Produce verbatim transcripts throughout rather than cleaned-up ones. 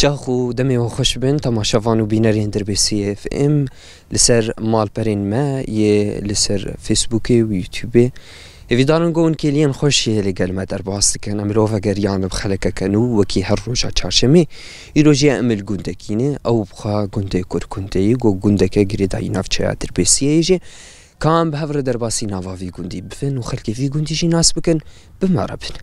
Yax û demê we xweş bin, temaşevan û bînerên Dirbêsiyê F M li ser malperên me yê li ser Facebookê û YouTubeê. Hêvîdarin ku hûn kêliyên xweş yê li gel me derbas dikin. Em li we vegeriyan li xelekeke nû wekî her roja çarşemê. Îro jî em li gundekî ne, ew bi xwe gundê Kurkundeyî, ku gundeke girêdayî navçeya Dirbêsiyê ye jî. Ka em bi hev re derbasî nava vî gundî bibin û xelkê vî gundî jî nas bikin, bi me re bin.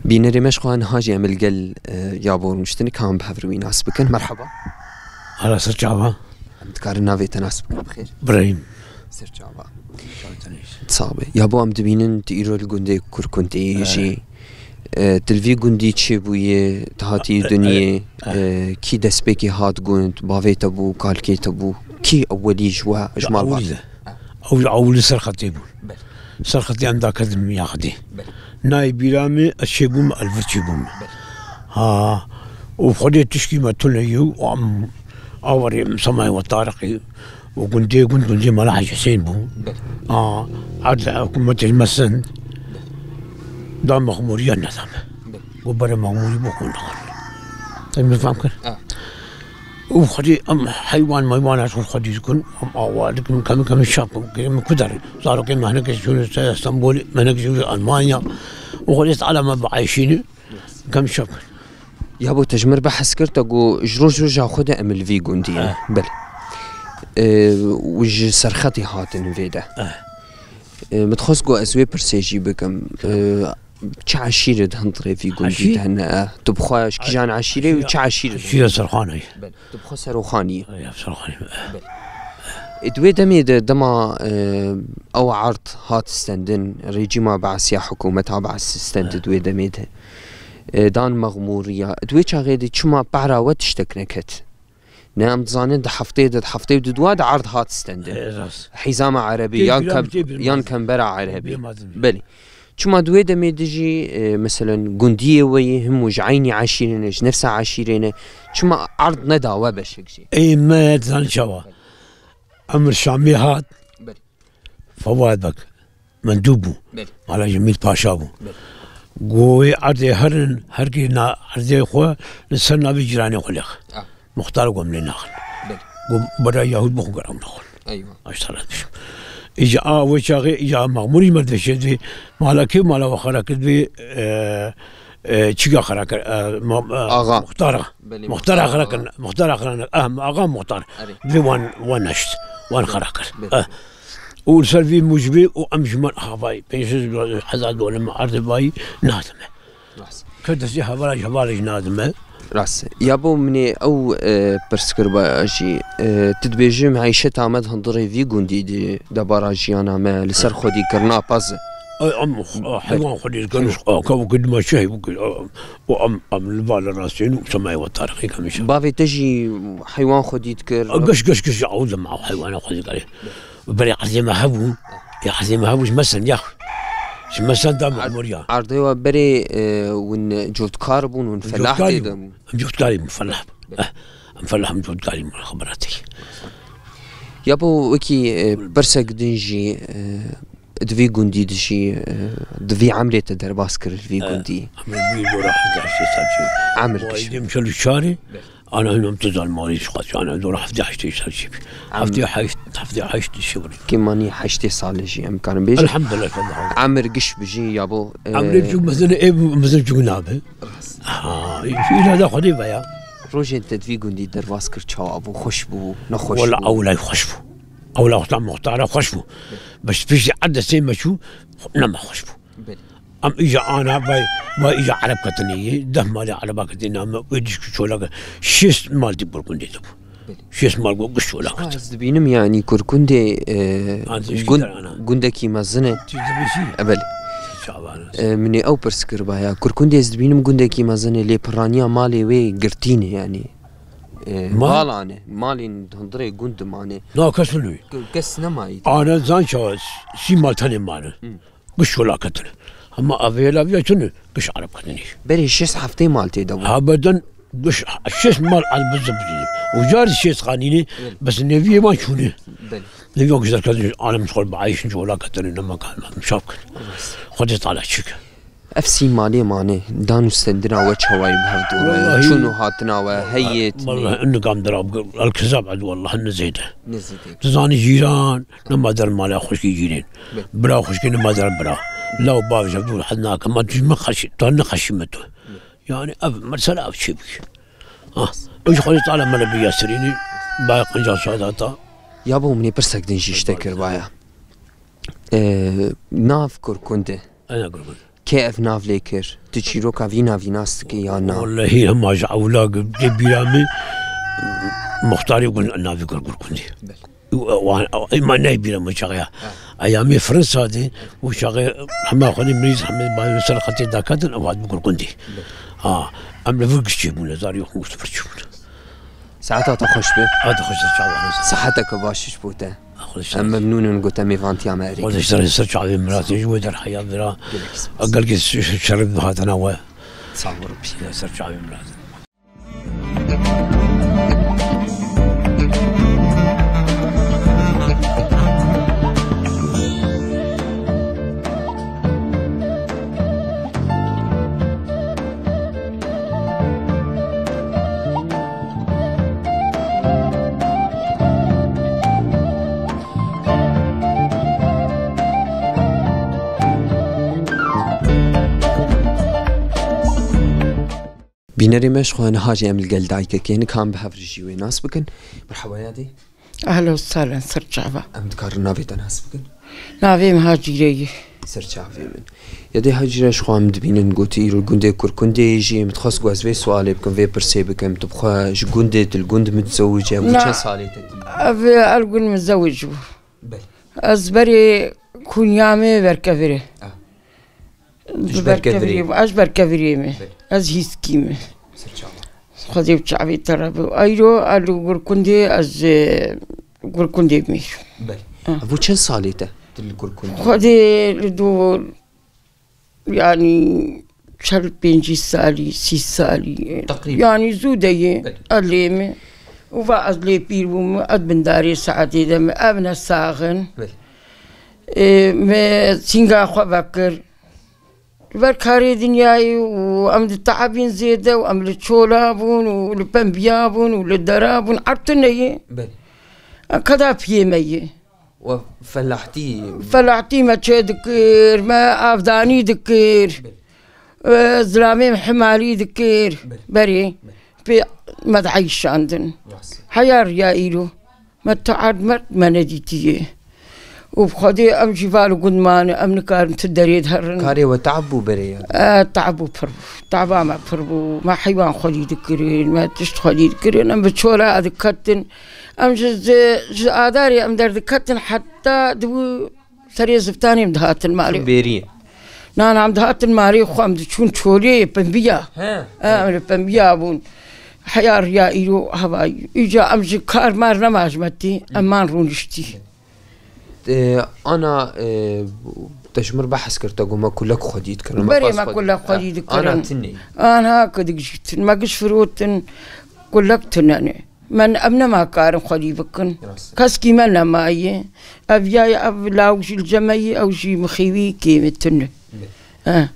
Bînerê me, ji xwe niha jî em li gel, e, Yabo rûniştin, ka em bi hev re wî nas bikin. Merhaba. Ala ser çava. Em dikarin navê te nas bikin, bi xêr? Birahîm. Ser çava. Sax be. Yabo, em dibînin tu îro li gundê Kurkundeyê jî. E, tu li vî gundî çêbûyê, tu hatî dinyê, e, kî destpêkê hat gund, bavê te bû, kalkê te bû, kî ewilî ji we, ji malbata? Ew ji ewilî ser xetê bû. Belê. Ser xetê em daketin ya xetê. Belê. Nayê bîra min, ez çêbûm, ez li vir çêbûm. Belê. Ha, û xwedê tişkî me tune yû, û em awarê Semay we Tariqî û gundê gund, gundê Mela Hecî Husên bû. Belê. Ha, erd hikûmetê me send. Belê. Da mexmûriya neda me. Belê. Got bere mexmûrî bixwe nexwin. Te min fam kir? Ha. Û xwedî em heywan meywan ez xwe xwedî dikin, em awa dikin, kemî kemî çap kirin, em ku derê. Zarokê me hinekî çûne ser Stenbolê, me hinekî çûne Almanya. Û xwedî Teala me bieyşîne, kemî çap kirin. Yabo, te ji min re behs kir, te got ji roj roja xwe de em li vî gundî ne. Eh. Belê. E, û ji serxetê hatin vê de. Eh. E, min dixwest got ez wê pirsê jî bikim. E, Çi eşîre di hundirê vî gundî de hene? E, tu bi xwe ji kîjan eşîre yî û çi eşîre? Eşîra Serxanê. Belê. Tu bi xwe Seroxanî yî. Ya, Serxanê. Belê. E, di wê demê de dema, e, ew erd hat stendin, rejîma Beesiya, hikûmeta Beesî stend di wê demê de. E, dan mexmûriya. Di wê çaxê de çima pehra we tiştek neket? Ne em dizanin di hefteyê de, di hefteyê û di dua de erd hat stendin. E, rast. Hîzama erebî, yan kembera erebî. Belê. Çima di wê demê de jî, e, meselen, gundiyê we yê him û ji eynî eşîrê ne, ji nefsa eşîrê ne, çima erd neda we beşek jî? Ey me, dizan çawa? Emir Şamî hat. Belê. Fewad Beg. Mendûb bû. Belê. Mala Cemîl Paşa bû. Belê. Got wê erdê herin, her kê na erdê xwe li ser navê cîranê xwe lêx. Ah. Muxtar got em lê naxin. Belê. Got bera Yahûd bixwe ger em naxin. Eywa. Aştara dibêjim. Îca a wê çaxê îca mexmûrî me dibêje divê mala kê mala we xera kir divê, e, e, çiga xera kir, e, ma-, e, Axa. Muxtara. Belê, Muxtara Muxtar xera axa. Kir, Muxtara xera kir. Ah, axa Muxtar. Erê. Divê wan, wan neşt, wan xera kir. Belê. Eh. Û li ser vî mûcibê û em ji me havayî pênc sed hezar dolar me erdê bayî nadime. Rast. Kir destê hevala ji hevala jî nadime. Rast. Yabo min ê ew, e, pirs kiriba jî, e, tu dibêjî meyşeta me di hundirê vî gundî de debara jiyana me li ser xwedî kirina pez e. Ay, em, a, heywan xwedî dikin, a, ka wekî dima çi heyw bikir, a, û em, em li va li rastên û Semay we Tariqî kemî şe. Bavê te jî heywan xwedî dikir? A, giş, giş, giş, ew dema heywana xwedî dikarê. Berê erdê me hebû, ya erdê me hebû ji me send ya. Ji me send da memoriya. Erdê we berê, e, hûn cotkar bûn, hûn felah tê de bûn. Em cotkarî bûn, felah. Eh, em felah, em cotkarî bûn, xebera te. Yabo wekî, e, pirsek din jî, e, di vî gundî de jî, e, di vî emrê te derbas kir li vî gundî. Emir bû dora hevdeh heştê sal çû. Emir giş. Wayî dem çel û çarê. Ana hûn em tu zan malî ji xwe ana dora hevdeh heştê sal çû. Hevdeh heşt, hevdeh heşt şibir. Kêmanî heştê salê jî em karin bêjin. Elhamdulillah. Emir giş bijî yabo, e, emrê çû mezin ê bû, mezin çû nabe. Ha, îla da xwedî veya. Rojên te di vî gundî derbas kir çawa bû? Xweş bû, nexweş bû? Wela ewlay xweş bû. Ewla wexta muxtara xweş bû. Bes piştî erdê sê me çû, nema xweş bû. Belê. Em îja ana vay, vay îja Ereb ketinê yê, deh malê Ereba ketinê name, wê dişkî çolak, şêst mal dî bir gundê de bû. Belê. Şêst mal got giş çolak ketin. Ez dibînim yanî Kurkundê, e, gund-, gundekî mezin e. Çi dibêjî? E, belê. Çavan. E, min ê ew pirs kiriba ya. Kurkundê ez dibînim gundekî mezin e, lê piraniya malê wê girtî ne yanî. e, Mal? Malane, malên hundirê gund mane. Na kes nû. Ke-, kes nemayî. Ana zan çawa sî mal tenê mane. Hı. Giş çola ketine. Hema avêla viya çune, giş Arab ketine. Berê şêst heftê mal tê de bû. Ha, beden giş şêst mal al bizi bizi. Ucar şêst xanîne, Evet. bes neviyê man çûne. Belê. Neviya giş derketin, alem xol bi ayşin çola ketine, nema kan, şap kin. Evet. Xwedê Teala çik. Ev sî malê mane, dan û stendina we çawayî bi hev dû re, Wellahî, çûn û hatina we, heyê wellahî, in nikam dira, el kizab ez wellahî ne zêde. Ne zêde. Tu zanî cîran, nema der mala xwişkî cîrên. Be. Bira xwişkî nema der bira. Law bav ji hev dû hed nake. Ma tu ji min xeşî, tu ne xeşî me tu. Yani ev, mesela ev çê bû. Ha. Ew ji Xwedê Teala me li bi yasirînî, baya qenca şadata. Ya bo, min ê pirsek din jî ji te kir vaya. Ee, nav Kurkundê. Ana Kurkundê. Kê ev nav lê kir? Tu çîroka vî navî nas dikî ya na? Wellehî hema ji ewla dê bîra min, muxtarê gund navî kir Kurkundê. Belê. Û, û, û, ema ney bîra min çaxeya. Ha. Eyamê Fransa de, û çaxê hema xwedî mirîz, hema bayê ser xetê daketin, ew hat bi Kurkundê. Belê. Ha, em li vir giş çêbûne, zarî xwe giş vir çêbûne. Saeta te xweş be. Ha, te xweş, ser çawa. Saeteke baş ji bo te. Xweş Em ser. Memnûn in ku te mêvantiya me erê Xweş kir. ser, ser çavê min ratê ji we derheya vira. Gelek spas. Gelkê ş-, ş-, şeref bi hatina we. Sağ ol. Ya ser çavê min ratê. Bînerê me, ji xwe niha jî em li gel dayikekê nikan bi hev re jî wê nas bikin. Merhaba yadê. Ehlen û sehlen, ser çava. Em dikarin navê te nas bikin? Navê min Hacîre ye. Ser çavê min. Yadê Hacîre, ji xwe em dibînin gotî îro gundê Kurkundê yê jî, min dixwest ku ez vê sualê bikim, vê pirsê bikim. Tu bi xwe ji gundê, tu li gund mitzewice, bû Na, çend salê te tî? Ev, el gund mitzewic bû. Belê. Ez berê kunya me Berkevirê. Ah. Tu ji Berkevirê? Berkevirê bû, ez ji Berkevirê me. Belê. Ez hîskî me. Ser çava. Xwedê bi çavê te re bi. Eyro, a li Gurkundê, ez, e, Gurkundê me. Belê. Ha. Ev çend salê te? Tu li Gurkundê? Xwedê li do, yanî, çel pêncî salî, sî salî. Teqrîben. Yanî zû de ye. Belê. Ez lê me. Û va ez lê pîr bûm, ez bindarê saetê de me. Ev ne sax in. Belê. Ê, me sînga xwe vekir. Ji ber karê dinyayê û em di teebîn zêde û em li çola bûn û li pembiya bûn û li dera bûn, erd tune ye. Belê. Em keda piyê me ye. We felahtî. Felahtî me çê dikir, me avdanî dikir. Belê. E, zilamê me himalî dikir. Belê. Berê. Belê. Pê me dieyşandin. Rast. Heya riya îro. Me tu erd merd me nedîtiye. Û bi Xwedê em jî va li gund mane, em nikarin tu derê de herin. Karê we teab bû berê ya? E, teab bû pir bû. Teaba me pir bû. Me heywan xwedî dikirin, me tişt xwedî dikirin. Em bi çola diketin. Em ji, ji, ji adarê em derdiketin heta dibû serê ziftanê em dihatin malê. Bêriyê. Na, na, em dihatin malê xwe, em diçûn çolê, pembiya. He. He, em li pembiya bûn. Heya riya îro hevayî. Îca em ji kar mar nema ji me tî, em man rûniştî. E, ana, e, te ji mir behs kir, te got me kulek xwedî dikirin, me Berê pas me xwedî. Kulek xwedî E, dikirin. Ana tinê. Ana kidik jî tin. Me giş firotin, kulek tinene. Men em nema karin xwedî bikin. Rast. Keskî me nemaye. Ev ya ev lawik jî li cem me ye, ew jî mixêwî kêm e, tune. Be. He.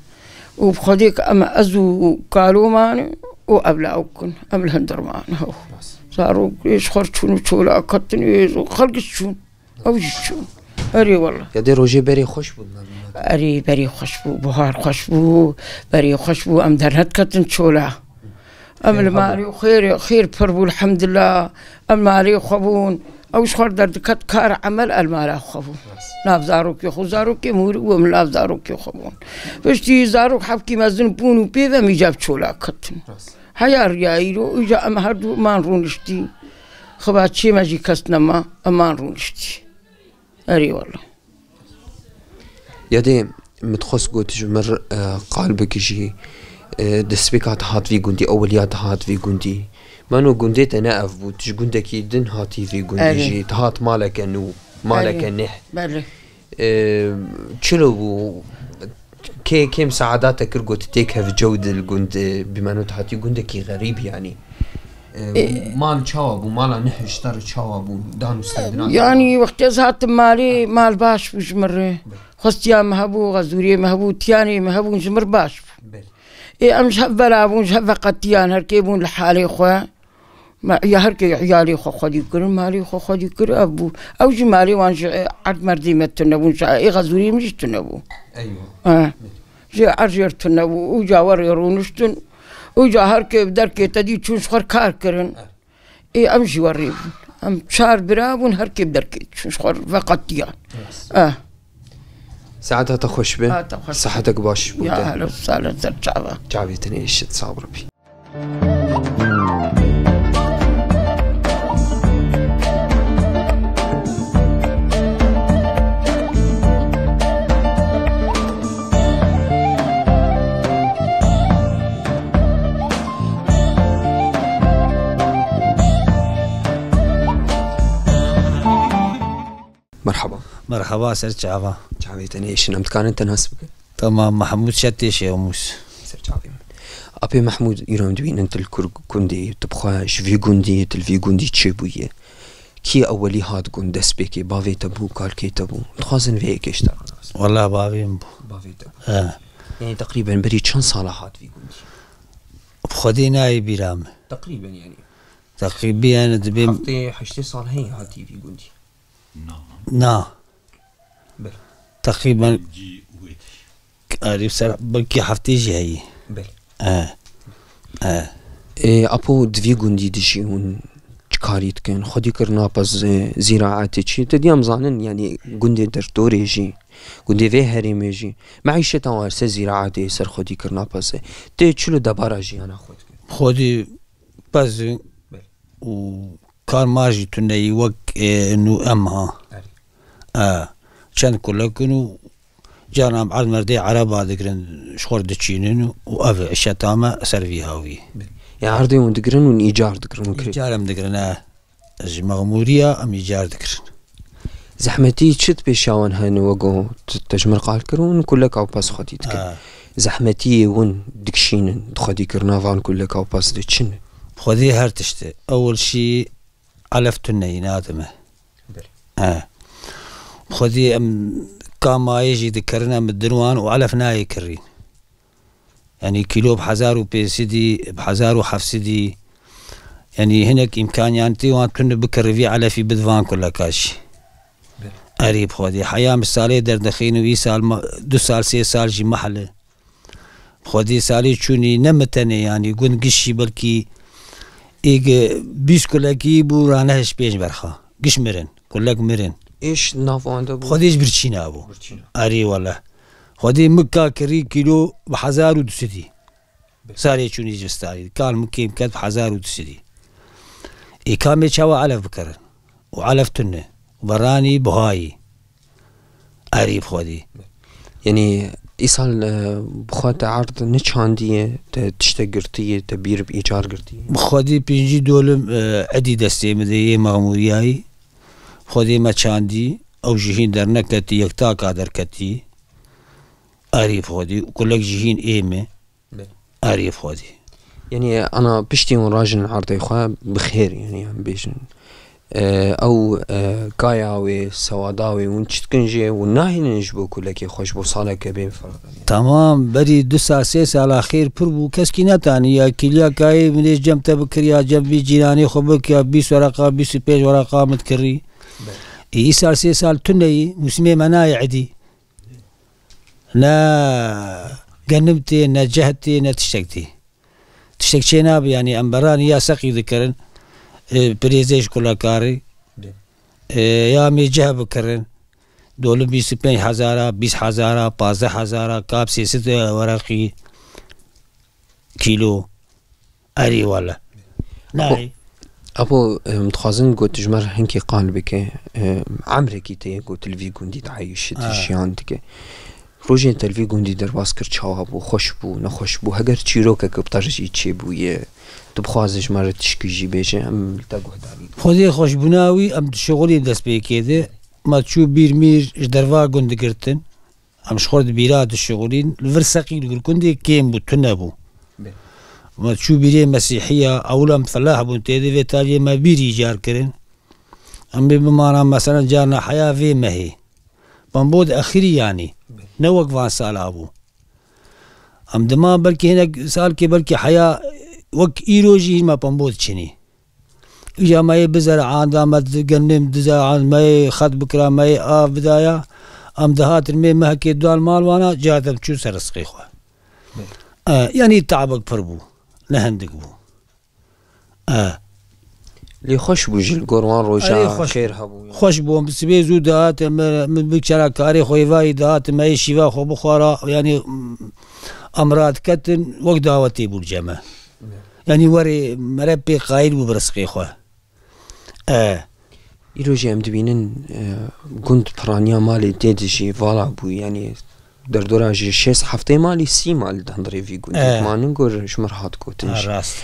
Û bi Xwedê ke em, ez û kalo mane û ev lawik in. Em li hundir mane. Rast. Zarok ê ji xwe çûn û çola ketin ê xelk çûn. Ew jî çûn. Erê wele. Ya dê rojê berê xweş bû. Erê berê xweş bû, buhar xweş bû, berê xweş bû, em dernediketin çola. Em li malê xêr, xêr pir bû, elhamdulillah. Em malê xwe bûn. Ew ji xwe derdiket kar emel el mala xwe bûn. Rast. Nav zarokê xwe, zarokê mûrî bû, em nav zarokê xwe bûn. Piştî zarok hevkî mezin bûn û pê ve mîca bi çola ketin. Rast. Heya riya îro, îca em her du man rûniştî. Xibaçiyê me jî kes nema, em man rûniştî. Erê wele. Yadê min dixwest got ji mir, e, qal bikijî, e, destpêka te hat vî gundî, eweliya te hat vî gundî, Mano, gundê te ne ev bû, tu ji gundekî din hatî vî gundî Erê. jî, tu hat maleke nû, maleke Erê. neh. Belê. Ee, çilo bû, kê, kêm saada te kir got têk hev cew dil gund, e, bimeno tu hatî gundekî xerîb yanî. Ee, E, mal çawa bû, mala neh hiştar çawa bû, dan û stendina Yani wextê ez hatim malê, mal baş bû ji min re. Xwestiya me hebû, xezûriyê me hebû, tiyanê me hebûn ji min baş bû. Belê. Ê, em ji hev bela bûn, ji hev veqetiyan, her kê bûn li halê xwe. Me, ya her kê iyalê xwe xwedî kirin, malê xwe xwedî kir, ev bû. Ew jî malê wan ji, e, erd merdê me tune bûn, ji ê xezûriyê min jî tune bû. Eywa. E. Ji erd jêr tune bû. Û ca werê rûniştin. Û ca her kê bi derkê te dî çûn ji xwe kar kirin. E. Ê, em jî werê bûn. Em çar bira bûn, her kê bi derkê çûn ji xwe veqetiyan. Rast. E. Saeta te xweş be. Saeta xweş be. Sihetek baş bû Ya te. Helo, sala ser çava. Çavê te nêşit, sağ ol Rebî. Merhaba. Merhaba, ser çava. Çavê te nêşin, em dikarin te nas bikin? Tamam, Mehmûd Şetê Şêmûs. Ser çavê min. Apê Mehmûd, îro em dibînin tu li kur gundê, tu bi xwe ji vî gundî, tu li vî gundî çêbûyî. Kî ewelî hat gund destpêkê, bavê te bû, kalkê te bû? Dixwazin vê yekê ji te re nas bikin. Wela bavê min bû. Bavê te bû. He. Yanî teqrîben berî çend sala hat vî gundî? Bi Xwedê nayê bîra min. Teqrîben yanî. Teqrîben yanî dibê Heftê, heştê sal heye hatî vî gundî. Na. Na. Belê. Teqrîben Cî wê tişt. Arî ser belkî heftê jî heyî. Belê. E. E. Ê, apo di vî gundî dijî hûn çi karî dikin? Xwedî kirina pez, e, zîraetê çi? Te diyam zanin, yanî gundê Derdorê jî, gundê vê herêmê jî. Meîşeta wan ser zîraetê, ser xwedî kirina pez e. Tê çilo debara jiyana xwe dikin? Xwedî pez e. Belê. Û kar ma jî tune yî wek, e, nû em ha. Erê. E, çend kulek in û caran erd merdê ereba digirin, ji xwe diçînin û ev îşeta me ser vî hawî. Ya erdê hûn digirin, hûn îcar digirin, hûn kirê. Îcar em digirin, e. Ji mexmûriya em îcar digirin. Zehmetî çi di pêşiya wan hene, wego tu, te ji min qal kir, hûn kuleka û pez xwedî dikin. Ha. Zehmetiyê hûn dikişînin, di xwedîkirina van kuleka û pez de çi ne? Xwedî her tişt e. Ewil şî elef tune yî nadime. Belê. He. Xwedî em kamayê jî dikirin em bi dirwan û elef nayê kirîn. Yanî kîlo bi hezar û pênc sedî, bi hezar û heft sedî. Yanî hinek îmkaniyan tê wan tune bikirî vî elefî bid van kuleka jî. Belê. Erê bi Xwedî. Heya min salê derdixîn û îsal ma-, du sal, sê sal jî mehel e. Xwedî salê çûnî ne min tenê, yanî gund giş jî belkî êg bîst kulekî bû, ranehişt pênc berxa. Giş mirin, kulek mirin. Êş nav wan de bû. Xwedî ji birçîna bû. Birçîna. Erê wele. Xwedî min ka kirî kîlo bi hezar û du sedî. Salê çûnî ji starî. Kal min kêm ket bi hezar û du sedî. Ê kamê çawa elef bikirin? Û elef tune. Û beranî buhayî. Erî bi Xwedî. Yanî îsal, e, bi xwe te erd niçandiye, te tiştek girtiye, te bîr bi îcar girtiye? Bi Xwedî pêncî dolim, e, edî destê min de yê memûriyayî. Xwedî me çandî, ew jî hîn derneketî, yek taka derketî. Erî bi Xwedî, kulek jî hîn ê me. Belê. Erê Xwedî. Yanî ana piştî hûn rajin erdê xwe bi xêr, yanî em bêjin. E, ew, e, kaya wê, sewada wê, hûn çi dikin jê, hûn nahêlin ji bo kulekê xwe, ji bo saleke bê firadan, yanî? Tamam, berî du sal, sê sala xêr pir bû, keskî netanî ya kîliya kayê min ê cem te bikir, ya cem vî cîranê xwe bik, ya bîst wereqa, bîst û pênc wereqa min dikirî. Belê. Ê, îsal sê sal tune yî, mûsimê me nayê edî. Ne genim tê, ne ceh tê, ne tiştek tê. Tiştek çê nabe, yanî em beranî ya seqî dikirin, e, pirêzê ji kulekarî, e, ya mê ceh bikirin, dolim bîst û pênc hezara, bîst hezara, pazdeh hezara, kap sê sed wereqî kîlo. Erê wele. Apo, nayê. Apo, em dixwazin got ji me re hinkê qal bike. Em, emrekî te ye got li vî gundî dieyşî, tu Ha. jiyan dike. Rojên te li vî gundî derbas kir, çawa bû? Xweş bû, nexweş bû? Heger çîrokeke bi te re jî çêbûye, tu bixwazî ji me re tişkî jî bêje, em li te guhdarî dikin. Xwedê xweşbûna wî, em dişixulîn destpêkê de. Me çû bîr mîr ji derva gund digirtin. Em ji xwe re di bîra dişixulîn. Li vir seqî li Gurkundê kêm bû, tune bû. Bê. Me çû bîrê Mesîhiya, ewil em felah bûn tê de, vê tariyê me bîrî car kirin. Em bê bimana, mesela, carna heya vê mehê. Pembod exirî yanî. Ne wek van sala bû. Em dima belkî hinek salkê belkî heya wek îro jî hîn me pembod çinî. Îja me yê bizeranda, me di-, genê dizerand, me yê xet bikira, me yê av bidaya. Em dihatin mê mehekê dan mal wana, cartem çû ser rizqê xwe. E, yanî tabek pir bû. Ne hindik bû. E. Lê xweş bû jî li gor wan roja Erê xweş xêr bû. Hebû. Xweş bû, em sibê zû dihatin, min, min bi çera karê xwe êvarî dihatin, me yê şîva xwe bixwara, yanî, em radiketin, wek dawetê bû li cem me. Yanî werê mere pê qayîl bû bi rizqê xwe. E. Îro jî em dibînin, e, gund piraniya malê tê de jî vala bû, yanî derdora jî şêst heftê malî, sî malî di hundirê vî gundê. E. Manin gor ji mir hat gotin jî. Rast.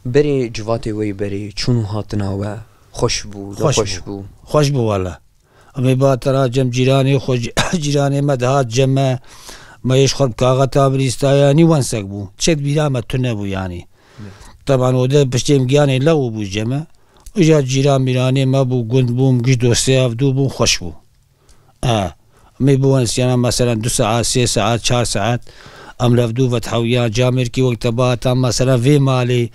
Berê civatê we yê berê çûn û hatina we xweş bû, Xweş nexweş bû. bû? Xweş bû wala. Em ê bihatin ra cem cîranê xwe, cîranê me dihat cem me. Me yê ji xwe bi kaxeta bilîstaya, nî wensek bû. Çet bîra me tune bû yanî. Teban o de piştê em giyanê lew bû cem me. Îja cîran mîranê me bû, gund bûm, giş dostê hevdû bûm, xweş bû. E, em ê biwenisyana, mesela, du saet, sê saet, çar saet, em li hevdû vethewiya, camêrkî wek te bihata, mesela, vê malê,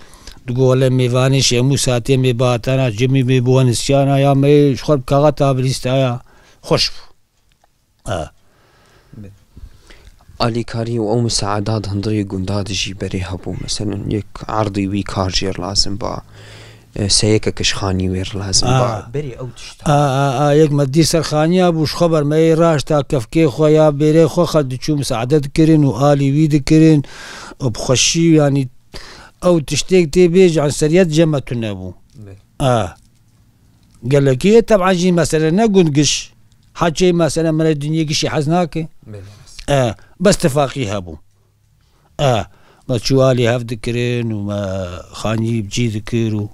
digo wele mêvanê şêmû saetê em ê bihatana, cemî bê biwenisyana, ya me yê ji xwe bi kaxeta bilîstaya, xweş bû. E. Alîkarî û ew misaeda di hundirê gunda de jî berê hebû. Meselen, yek erdî wî kar jê re lazim ba, e, seyekek ji xanî wê re lazim ba. A. Berê ew tişta. A, a, a, yek me dî ser xaniya bû, ji xwe ber me yê raşta kefkê xwe ya bêrê xwe xwe diçû misaede dikirin û alî wî dikirin û bi xweşî, yanî ew tiştêk tê bêje, enseriyet cem me tune bû. Bê. A. Gelekî ye, teban jî mesele ne gund giş. Heçê mesele min re dinyê gişî hez nake. Belê, rast. E, bes tifaqî hebû. E, me çû alî hev dikirin û me xanî bi cî dikir û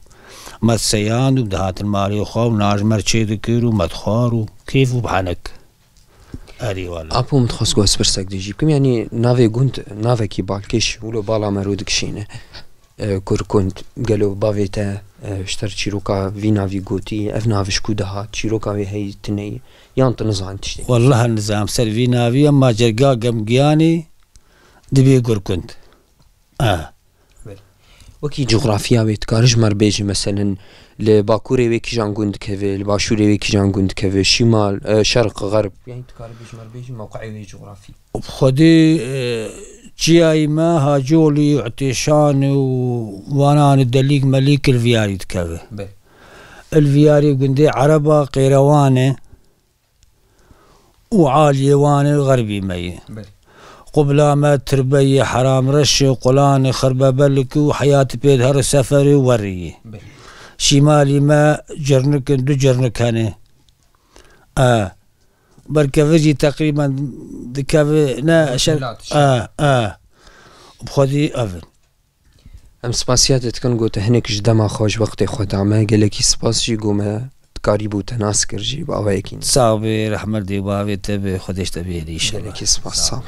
me seyand û dihatin malê xwe û najmer çê dikir û me dixwar û kêf û bi henek. Erê wala. Apo, min dixwest ku ez pirsek dê jî bikim. Yanî navê gund navekî balkêş, wilo bala mero dikişîne. E, Gurkund, gelo bavê te, e, ji te re çîroka vî navî gotî, ev nav ji ku dihat, çîroka wê heyî, tu neyî, yan tu nizanî tiştê? Wallahî nizam ser vî navî, ema cerga gemgiyanê dibê Gurkund. E. Belê. Wekî coxrafiya wê, dikare ji me re bêje, meselen, li bakurê wê kîjan gund dikeve, li başûrê wê kîjan gund dikeve, şimal, e, şerq, xerb? Yanî dikare bê ji me re bêje mewqeê wê coxrafî? Bi xwedê, e, çiyayî me Hacîolî, Etêşan û vanan Delîk Melîk li viyarî dikeve. Belê. Li viyarî gundê Ereba Qêrewan e. û aliyê wan ê xerbî me yê. Belê. Qubla me tirbe yê Heramreş ê, Qulanê Xirbebelik û Heyatî pê dihere Seferê û Werî yê. Belê. Şîmalî me Cirnik in, du Cirnik hene. E, berkeve jî teqrîben dikeve, ne, Berkeve şer-, lat, şer. E, e. Bi xwedî ev in. Em spasiya te dikin, got te hinek ji dema xwe, ji wextê xwe da me. Gelekî spas jî, got me dikarî bû te nas kir jî bi awayekî. Sax bê, rehmet dê bavê te be, Xwedê ji te bihêle înşallah. Gelekî spas, sax be.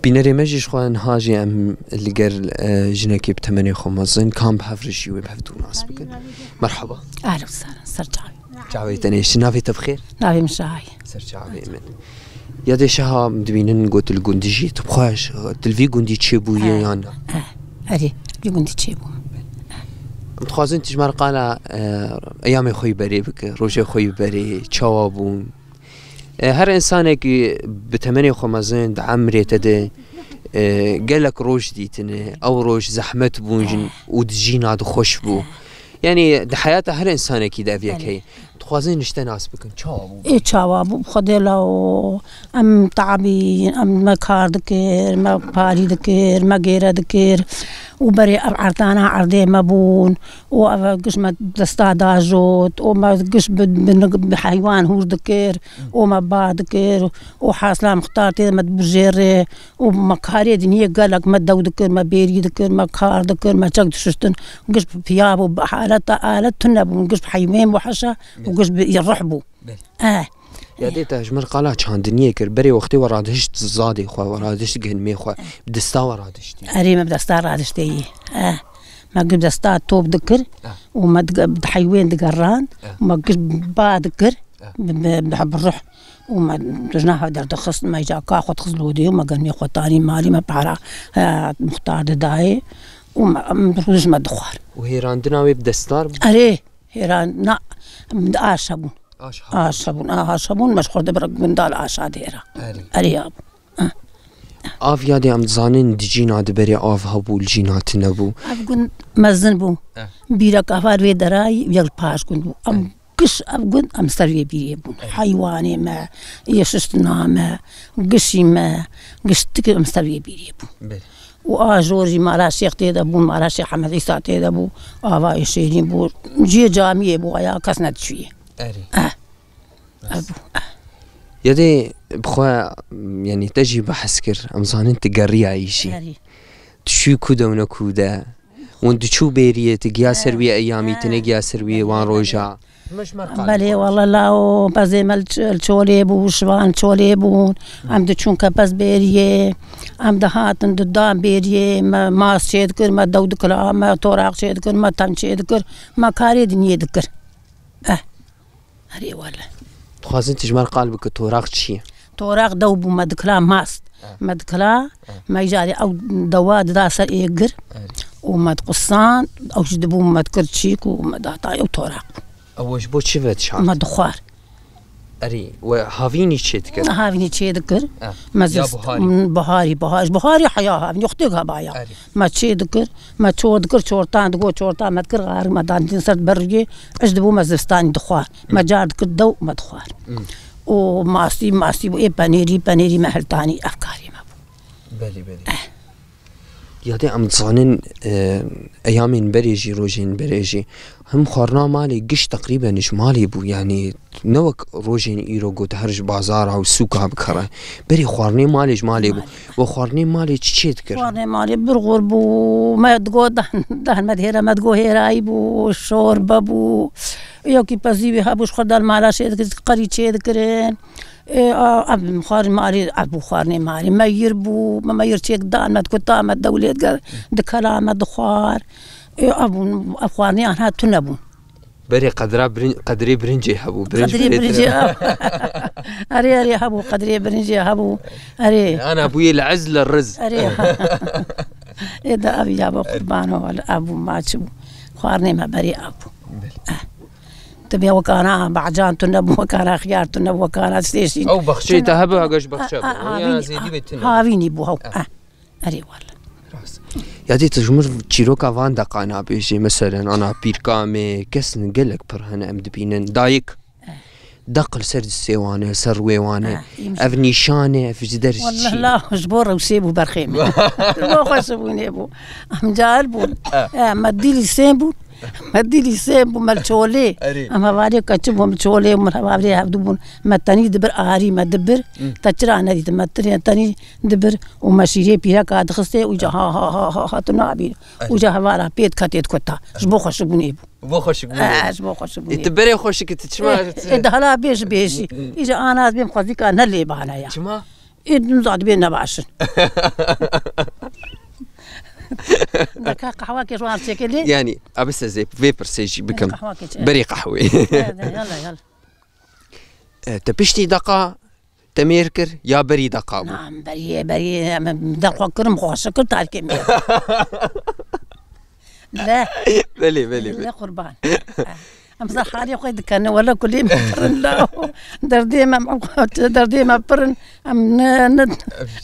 Bînerê me jî, ji xwe niha jî em li gel, e, jinekê bi temenê xwe mezin, kan bi hev re jî wê bi hevdû nas bikin. Merhaba. Ahlen sahlen, ser çavê. Çavê te nêştin, navê te bi xêr? Navê min Şahay. Ser çavê min. Ya dê Şaha, em dibînin got li gundî jî, tu bi xwe, tu li vî gundî çêbûye, e, yan na? E, erê, li gundî çêbûm. Em dixwazin tu ji me re qala, e, eyamê xwe yî berê bike, rojê xwe yî berê, çawa bûn? E, her insanekî bi temenê xwe mezin di emrê te de, e, gelek roj dîtine. Ew roj zehmet bûn jin û di jîna de xweş bû. Yanî di heyata her insanekî de ev yek Belê. heye. Dixwazin nişte nas bikin. Çawa bû? Ê çawa bû? Xwedê lawo, em tabîn, em me kar dikir, me parî dikir, me gêre dikir û berê ev erdana erdê me bûn û ev giş me desta dajot û me giş bi, bi, bi heywan hûr dikir û me ba dikir û hasla mixtar tê me dibijêrê û me karê diniyê gelek me dew dikir, me bêrî dikir, me kar dikir, me çek dişuştin, giş bi piya bû, bi haleta alet tune bûn, giş bi heywên bû heşa û giş bi ruh bû. Belê. Eh. Ya dê te ji min qala çandiniyê kir, berê wextê we radihişt zadê xwe, we radihişt genimê xwe, bi desta we radihiştî. Erê me bi desta radişteyî. Eh. Me giş desta top dikir Eh. û me dige-, bi heywên digeran Eh. û me giş ba dikir Eh. bi, bi, bi, bi ruh. Û me dijna hev derdixist, me îca ka xwe dixist lodê û me genimê xwe tanî malî me para, eh, muxtar didayê û me, em rûdij me dixwar. Û hêrandina wê bi destar bû? Erê, hêran, na, aş hebûn. Aş hebûn. Aş hebûn, a, aş hebûn, me ji xwe de bir gundal aşa dihêra. Erê. Erê ya bû. Ah. Av ya dê em dizanin di cîna di berê av hebû, li cîna tune bû. Ev gund mezin bû. Eh. Bîrek avar vê derayî yek paş gund bû. Em Eh. giş ev gund em ser vê bîrê bûn. Eh. Heywanê me, yê şiştina me, gişî me, giştikî em ser vê bîrê bûn. Belê. Û a jor jî mala Şêx tê de bûn, mala Şêx Hemed Îsa tê de bû, ava Şêrîn bû. Ciyê camiyê bû, aya kes nediçûyê. Erê. Eh. Ev bû. Ya dê bi xwe, yanî te jî behs kir, em zanin tu geriyayî jî. Erê. Tu çû ku de û ne ku de. Hûn diçû bêriyê, tu giya ser wî eyamî, tu negiya ser wî wan roja. Belê, wala lawo, pezê me li ç-, li çolê bû, şivan çolê bûn. Em diçûn kepez bêriyê. Em dihatin, didan bêriyê. Me mas çê dikir, me dew dikira, me toraq çê dikir, me tem çê dikir. Me karê diniyê dikir. Eh. Erê wele. Dixwazin tu ji me re qal bike, toraq çi ye? Toraq dew bû, me dikila mast. Eh. Me dikila, Eh. me îcarê ew dewa dida ser êgir Erê. û me diqusan, ew jî dibû me dikir çîk û me data ew toraq bû. Ew ji bo çi ve dişart? Me dixwar. Erê, we havînî çê dikir? Havînî çê dikir. Eh. Me Ya zist-, buharî? Buharî, buharî, buharî heya havînî, yoxtêk hebaya. Erê. Me çê dikir, me çor dikir, çortan digot, çortan me dikir, xarik me dandin ser ber rûyê, iş dibû me zivistanî dixwar. Me car dikir dew me dixwar. Hmm. Û masî, masî bû, ê penêrî, penêrî me hiltanî, ev karê me bû. Belê, belê. Eh. Ya dê em dizanin, e, eyamên berê jî, rojên berê jî, him xwarina malê giş teqrîben ji malê bû, yanî ne wek rojên îro got her ji bazara û sûka bikere. Berê xwarinê malê ji malê bû. Malê. We xwarinê malê çi çê dikir? Xwarinê malê birxur bû. Me digot dan, dan me dihêre, me digot hêrayî bû, şorbe bû. Yekî pezî wî hebû, ji xwe dal mala çê dikir, qerî çê dikirin. Ê, a, ev xwarin malê, ev bû xwarinê malê. Meyir bû, me meyir çêk dan, me dikuta, me dewlêt ge-, dikela, me dixwar. Ê, ev bûn, ev xwarinê anha tune bûn. Berê qedra birin-, qedrê birincê hebû. Birinc Qedrê bihêtine. Birincê, ha. Erê, erê, hebû, qedrê birincê hebû. Erê. Ana bûyê li ez li riz. Erê, ha. Ê de ev ya bo qurbano, wele ev bû, ma çi bû. Xwarinê me berê ev bû. Belê. Eh. Tibê wekana bacan tune bû, wekana xiyar tune bû, wekana stêşîn. Ew baxçeyê te hebû, hege ji baxçe bû. Ya havînî, zêdî bê tune. Havînî bû, hew. Eh. Eh. Erê wele. Rast. Ya dê tu ji mir çîroka van deqana bêjê, meselen, ana pîrka me, kes gelek pir hene em dibînin. Dayik. Eh. Deq li ser distê wan e, ser rûyê wan e. Eh, îmc- Ev nîşan e, ev ji der ji çi? Wallah la, ji bo rewşê bû berxê me. Ji bo xweşibûnê bû. Em cahil bûn. Eh. Eh, me dîlî sêm bûn. Me dîlî sêm bû, me li çolê. Erê. Em hevalê keçi bûn, çolê min hevalê hevdu bûn. Me tenî dibir arî, me dibir. Hmm. Te çira nedîtin? Me tirê tenî dibir û me şîrê pîreka dixistê û ca ha, ha, ha, ha, ha, tu nabî. Erê. Û ca hevara pê diketê dikota. Ji bo xweşibûnê bû. Bo xweşik bû. Eh, ji bo xweşik bû. Ê, tu berê xweşik, tu çima Eh, ê, dahla bê ji bêjî. Îca ana ez bêm xwezîka ne lê bana ya. Çima? Ê, nizad bê nebaşin. Deka qehwakê ji wan çêkê lê. Yani, abi size vê pirsê jî bikim. Qehwakê çê. Berê qehwê. Yala, yala. E, te piştî deqa te mêr kir ya berî deqa bû? Na, beriyê, beriyê, em, em, deqa kirim, xwe şikir tarkê mêr. Le. Belê, belê, belê. Le qurban. Em ser halê xwe dikin, wele kulê me pir in la. Derdê me, em, derdê me pir in. Em ne, ne,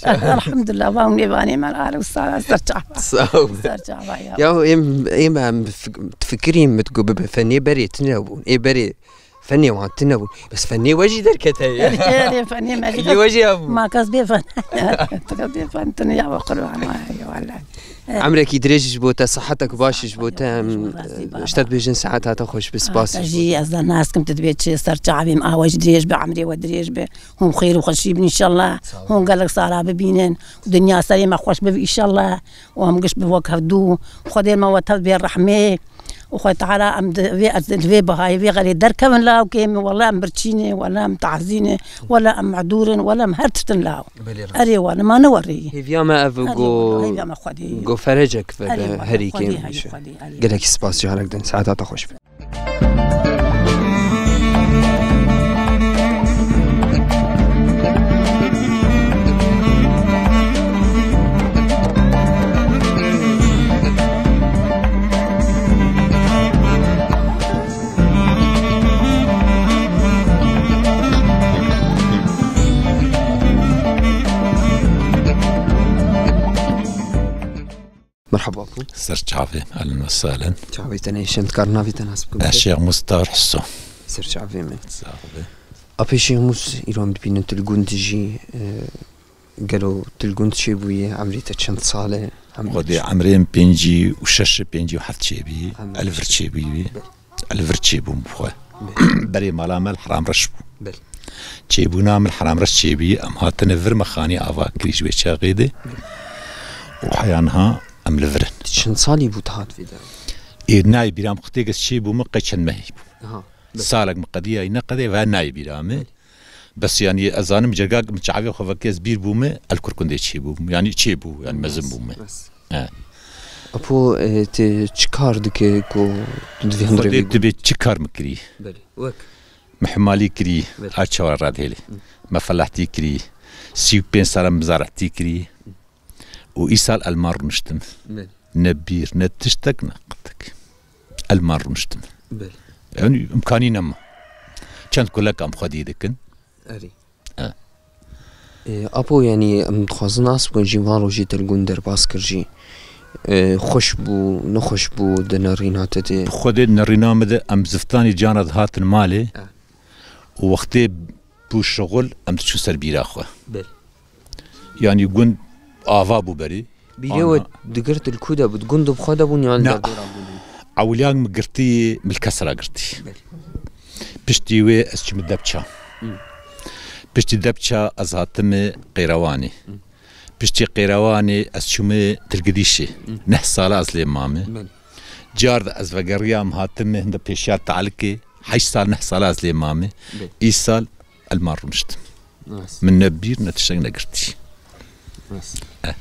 elhamdulillah, va hûn ê vanê me, ale û sala ser çava. Sağ ol. Ser çava ya. Ya em, em, em fik-, fikirî min ku bibe fenê berê tune bûn. Ê berê fenê wan tune bûn. Bes fenê we jî derkete ye. Erê, erê, fenê me jî. Fenê we jî hebû. Ma kes bê fen. Kes bê fen tune ya, we qurban, ay, wele. Emrekî dirêj ji bo te, sihetek baş ji bo te, em, ji te dibêjin, saeta te xweş be, spas. Te jî ez de nas kim, tu dibê çi ser çavê me, awe jî dirêj be, emrê we dirêj be. Hûn xêr û xweşî bin înşallah. Sağ ol. Hûn gelek sala bibînin. Dinya serê me xweş bibe înşallah. Û em giş bi wek hevdû. Xwedê me we tev bê rehmê. Û Xwedê Teala em di vê, ez di vê bihayê vê xelê derkevin lawkê min. Wele em birçî ne, wele em tehzî ne, wele em mehdur in, wele em her tişt in law. Belê rast. Erê wele, ma ne werê. Hêviya me ev. Erê go, wele, hêviya me Xwedê. Go ferecek ve. Erê wele, herî Xwedê, kêm. Erê Xwedê, erê. Gelekî spas, carek din, saeta te xweş be. Merhaba ku. Ser çavê, ehlen ve sehlen. Çavê te neyşen, dikar navê te nas bikim? Ez Şêx Mûs Tahir Hiso. Ser çavê me. Sağ ol. Apê Şêx Mûs, îro em dibînin tu li gund dijî, e, gelo tu li gund çêbûyî, emrê te çend sal e? Em Xwedê emrê min pêncî û şeş, pêncî û heft çêbî, Em- el vir çêbûyî. Be. Li vir çêbûm bi xwe. Belê. Berê mala me li Heramreş bû. Belê. Çêbûna min li Heramreş çêbûyî, em hatine vir, me xanî ava kirî ji wê çaxê de. Û heya niha em li vir in. Çend salî bû tu hat vê derê? Ê, nayê bîra min, xwedê ez çêbûme qey çend mehî bû. Aha, belê. Salek min qediyayî neqedê ve nayê bîra min. Belê. Bes, yanî, ez zanim, cergak min çavê xwe vekê ez bîr bûme, el Kurkundê çêbûm. Yanî çêbû, yanî mezin bûme. Bes. He. Apo, e, tu çi kar dike ku tu divê hundirê Xwedê bî? Dibê çi kar min kirî? Belê. Wek? Me hemalî kirî, Belê. A çawa radihêlê. Hı. Me felahtî kirî. Sî û pênc sala me mizarehtî kirî. Û îsal el mal rûniştim. Belê. Ne bîr, ne tiştek, ne qetek. El mal rûniştim. Belê. Yanî imkanî nema. Çend kulek em xwedî dikin. Erê. E. E, apo, yanî em dixwazin nas bikin jî, van rojê te li gund derbas kir jî. E, xweş bû, nexweş bû di nerîna te de? Bi Xwedê nerîna min de em ziftanî cana dihatin malê. E. Û wextê bû şixul em diçûn ser bîra xwe. Belê. Yanî gund ava bû berî. Bîrê we Ana. Digirt li ku de bû? Di gund bi xwe de bûn yan Na. Derdora gundê? Ewiliyang min girtî, min li kesra girtî. Belê. Piştî wê ez çûme Depça. Hı. Piştî Depça ez hatime Qeyrewanê. Hı. Piştî Qeyrewanê ez çûme Tirgidîşê. Hı. Neh sala ez lê mame. Belê. Car de ez vegeriyam hatime hinde pêşiya Talikê. Heşt sal, neh sala ez lê mame. Belê. Îsal el mal rûniştim. Rast. Min ne bîr, ne tiştek negirtî. Rast. Eh.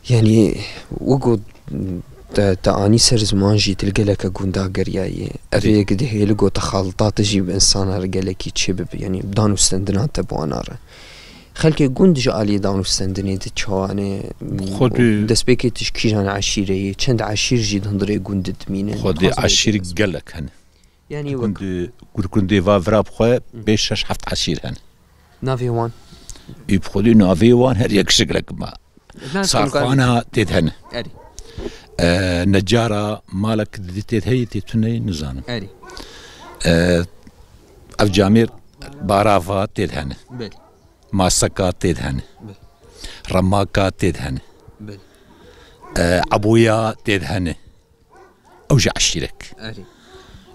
Yanî, wek got, te, te anî ser ziman jî, tu li geleke gunda geriyayî. Ev Erê. Yek dihêli got, te xalta te jî bi insana re gelekî çê bibe, yanî dan û stendina te bi wana re. Xelkê gund ji alî dan û stendinê de çawa ne? Xwedê Destpêkê tu ji kîjan eşîrê yî? Çend eşîr jî di hundirê gund de dimîne? Xwedê Dixwazim eşîr vê gelek hene. Yanî wek Gundê, Gurkundê va vira bi xwe Hı. pênc, şeş, heft eşîr hene. Navê wan? Ê bi xwedê navê wan her yek şiklek ma. Sarxana tê de hene. Erê. E, necara malek di tê de heye, tê tune ye, nizanim. Erê. E, ev camêr barava tê de hene. Belê. Maseka tê de hene. Belê. Remaka tê de hene. Belê. E, eboya tê de hene. Ew jî eşîrek. Erê.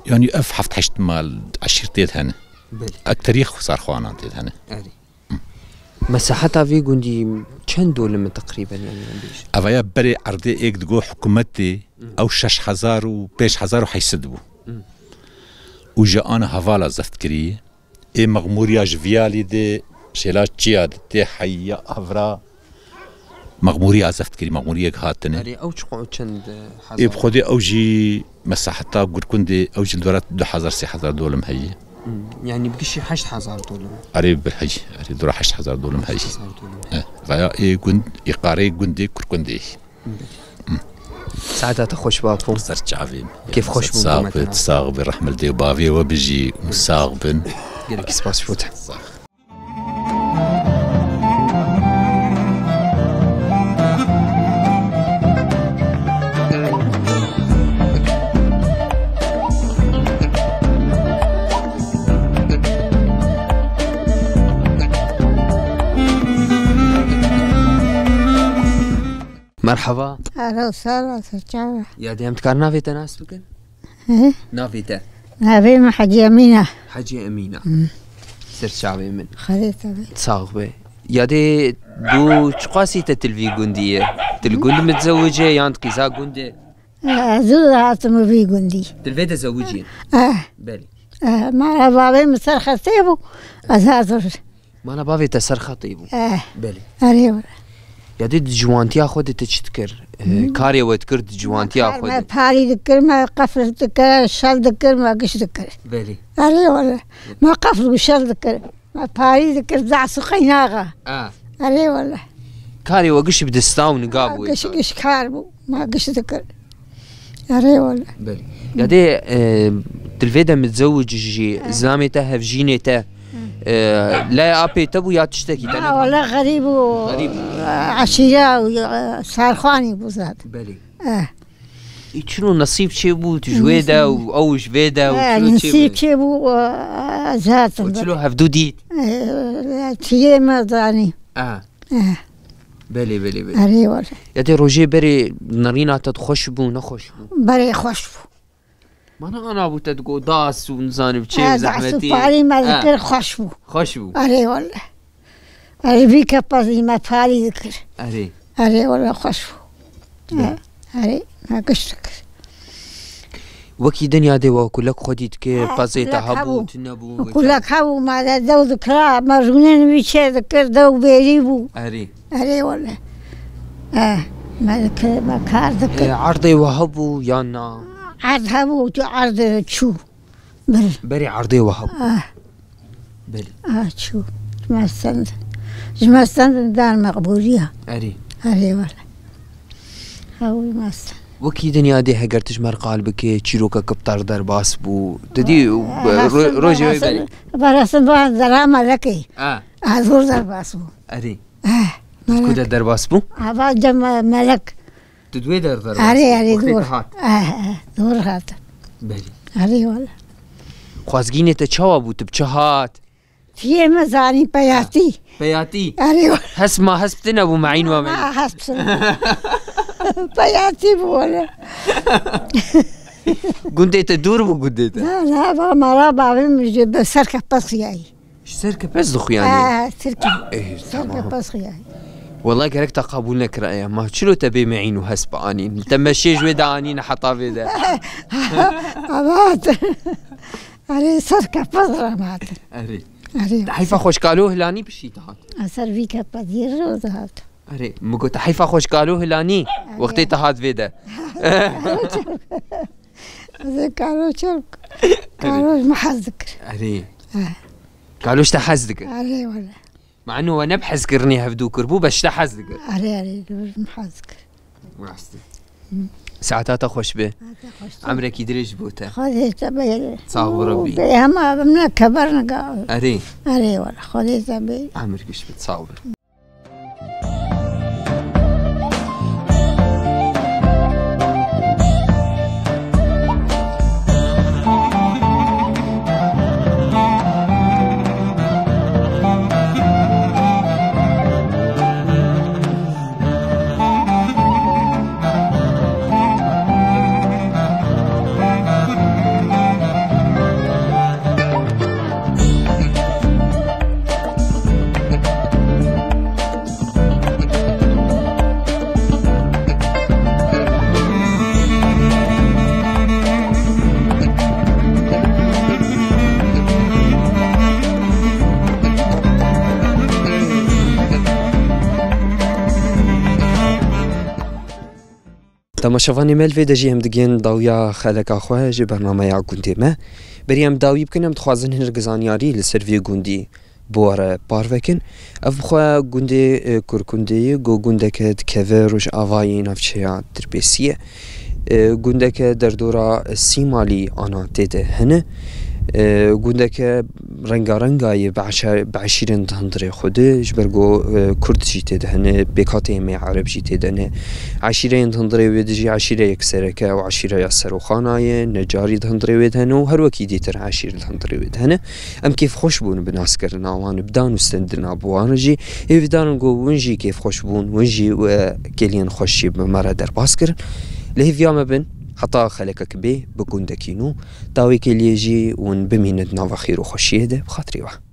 Yanî ev heft heşt mal eşîr tê de hene. Belê. Ekterî sarxwanan tê de hene. Erê. Mesaheta vê gundî çend dolim e teqrîben, yanî em bêjin? Evaya berê erdê êk digo hikûmetê, Hı. ew şeş hezar û pênc hezar û heyt sed bû. Hı. Û ji ana hevala zeft kirî. Ê mexmûriya ji viyalî de şêla çiya de tê heya hevra mexmûriya zeft kirî, mexmûriyek hatine. Erê, ew çi qo-, çend, e, Ê bi hezar? Xwedê ew jî mesaheta Gurkundê, ew jî li dora du hezar sê hezar dolim heye. Hmm, yanî bi gişî heşt hezar dolim. Erê bi heyî, erê dora heşt hezar dolim heye. Heşt hezar dolim. E, veya ê gund, ê qarê gundê Kurkundê. Belê. Hmm. Saeta te xweş, bapo. Ser çavê min. Kêf xweş bû, sax be, sax be, rehmil dê bavê we bijî û sax bin. Gelekî spas ji bo te. Merhaba. Alo, sağ ol, sağ ol. Ya dê em dikar navê te nas bikin? He? Navê te? Navê min Hecî Emîn e. Hecî Emîn e. Hı. Ser çavê min. Xwedê te be. Sax be. Ya dê dû çiqasî te til vî gundî ye? Til gund mi zewicê yan qîza gundê? Ez zû hatim vî gundî. Til vê de zewicî? Eh. Belê. Eh, mala bavê min ser xestê bû. Ez hazir. Mala bavê te ser xetê bû? Eh. Belê. Erê were. Ya dê di ciwantiya xwe de te çi dikir? Eh, karê we dikir di ciwantiya xwe de? Me parî dikir, me qefil dikir, şel dikir, me giş dikir. Belê. Erê were. Me qefil û şel dikir. Me parî dikir, ders û qeynaxa. Ah. Erê were. Karê we giş bi dista û niga bû. Giş, giş kar bû. Me giş dikir. Erê wele. Belê. Ya dê, e, di vê de mizewicî jî, zilamê te, hevjînê te, e, laya apê te bû ya tiştekî te? Ha, wele xerîb û, xerîb, eşîre û, e, sarxanî bû zaten. Belê. Eh. Ê, çilo nesîb çê bû, tu ji wê de û ew ji vê de û, eh, çilo çê bû? Nesîb çê bû, e, zaten. Û çilo hevdû dît? E, çiyê me zanî. Ah. Eh. Belê, belê, belê. Erê wele. Ya dê rojê berê nerîna te xweş bû, nexweş bû? Berê xweş bû. Mana ana bû te digot das û nizanim çê, eh, zehmetî. Das û parî me dikir, xweş bû. Xweş bû. Erê wele. Erê vî kepezî me parî dikir. Erê. Erê wele xweş bû. Belê. Eh, erê me giş dikir. Wekî dinya dê we kulek xwedî dikir, pezê te hebû, tune bû, kulek hebû, me de dew dikira, me rûnên wî çê dikir, dew bêrî bû. Erê. Erê wele. Eh, me dikir, me kar dikir. Ê, erdê we hebû yan na? Erd hebû, tu erd çû. Bir. Berê erdê we hebû. Ah. Belê. Ah, çû. Ji me stend. Ji me stend dar meqbûliya. Erê. Erê wele. Hewî me stend. Wekî dinya dê heger tu ji me re qal bikê, çîrokeke bi te re derbas bû. Tu dî, eh, ro-, rojê wê berê. Berasin ba zera melekê. Ah. Ah, zor derbas bû. Erê. Eh, melek. Ku de derbas bû? Ava cem melek. Tu di wê der derbas bû. Erê, erê, wextê dor. Te hat. Eh, eh, dor hat. Belê. Erê wele. Xwazgînê te çawa bû? Tu bi çi hat? Tiyê me zanî peyatî. Ha, peyatî. Erê wele. Hesp ma hesp tine bû, meîn wa me. Ma hesp tine. Peyatî bû wele. Gundê te dûr bû gundê te? Na, na, va mala bavê min ji bi ser kepez xiyayî. Ji ser kepez dixuyanî? Ha, sirkî. Eh, ser kepez xiyayî. Wela gerek te qebûl nekiraya. Ma çilo te bê meîn û hesp anîn? Te meşê ji wê de anîn heta vê de. Abat. Erê ser kepez re me hatin. Erê. Erê. Te heyfa xweşkalo hilanî pişî te hat? A ser vî kepez yê ro de hat. Erê, min got, te heyfa xweşkalo hilanî, wextê te hat vê de. Ez ê kalo çi bikim? Erê. Kalo ji min hez dikir. Erê. Eh. Kalo ji te hez dikir? Erê wele. Mano we ne bi hezkirinê hevdû kiribû, bes ji te hez dikir. Erê, erê, ji min hez dikir. Rast e. Saeta te xweş be. Saeta xweş be. Emrekî dirêj bo te. Xwedê te be. Sağ ol, Rebî. Be hema bimne keber niga. Erê. Erê wele, Xwedê te be. Emir giş bit, sağ ol. Temaşevanê me, li vê de jî em digihên dawiya xeleka xwe ji bernameya gundê me. Berî em dawî bikin, em dixwazin hinek zaniyarî li ser vê gundî. Bi we re parve kin. Ev bi xwe gundê, e, Kurkundê ye, ku gundeke dikeve rojavayê navçeya Dirbêsiyê. E, gundeke derdora sî malî ana tê de hene. E, gundeke rengarenga ye bi eşe-, bi eşîrên di hundirê xwe de, ji ber ku, e, Kurd jî tê de hene, pêkhateyê me Ereb jî tê de ne. Eşîreyên di hundirê wê de jî eşîreyek sereke ew eşîreya Seroxana ye, necarî di hundirê wê de hene û her wekî dîtir eşîr di hundirê wê de hene. Em kêfxweş bûn bi naskirina wan, bi dan û stendina bi wan jî. Hêvîdar in ku hûn jî kêfxweş bûn, hûn jî we kêliyên xweş jî bi me re derbas kirin. Li hêviya me bin, heta xelekek bê bi gundekî nû, ta wê kêliyê jî hûn bimînin di nava xêr û xweşiyê de, bi xatirê we.